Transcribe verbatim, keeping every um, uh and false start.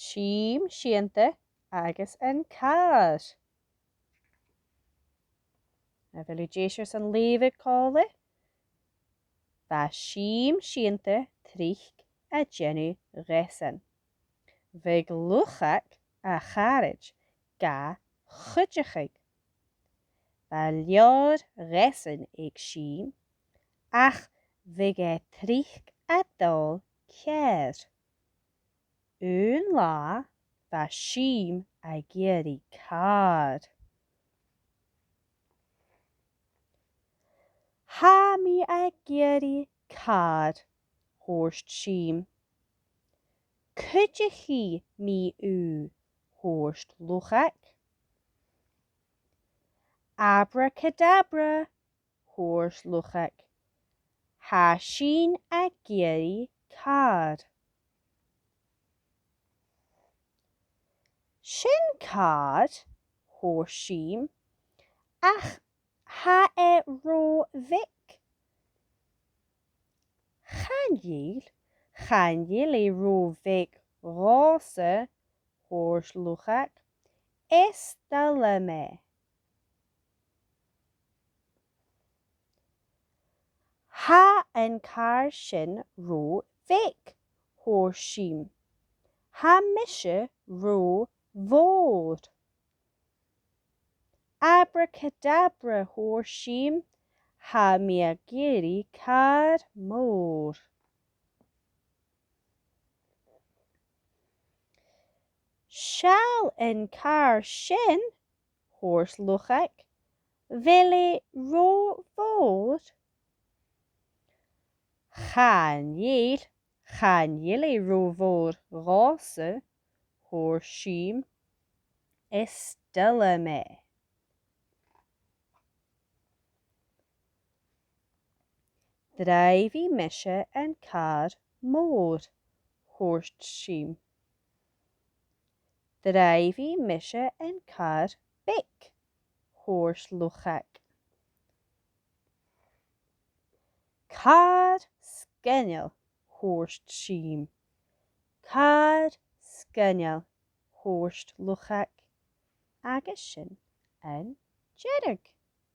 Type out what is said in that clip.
Sìm, Seunta agus an càr. A bheil sibh deiseil airson leughadh còmhla? Bha Sìm, Seunta tric a' dèanamh dhasan. Bhiodh Luchag, a charaid, ga chuideachadh. Bha leabhar dhasan aig Sìm, ach bhiodh e tric a' dol ceàrr. Aon latha bha Sìm ag iarraidh càr. "Tha mi ag iarraidh càr," thuirt Sìm. "Cuidichidh mi thu," thuirt Luchag. "Abracadabra," thuirt Luchag. "Tha sinn ag iarraidh càr." "Sin càr," thuirt Sìm, "ach tha e ro bheag." "Chan eil, chan eil e ro bheag dhòmhsa," thuirt Luchag. "Is toil leam e." "Tha an càr sin ro bheag," thuirt Sìm. "Tha mise ro mhòr." "Abracadabra," thuirt Sìm, "tha mi ag iarraidh càr mòr." "Seall an càr sin," thuirt Luchag. "A bheil e ro mhòr?" "Chan eil, chan eil e ro mhòr dhòmhsa," thuirt Sìm. "Is toil leam e." "Dràibhidh mise an càr mòr," thuirt Sìm. "Dràibhidh mise an càr beag," thuirt Luchag. "Càr sgoinneil," thuirt Sìm. "Càr sgoinneil," thuirt Luchag. Agus sin an deireadh.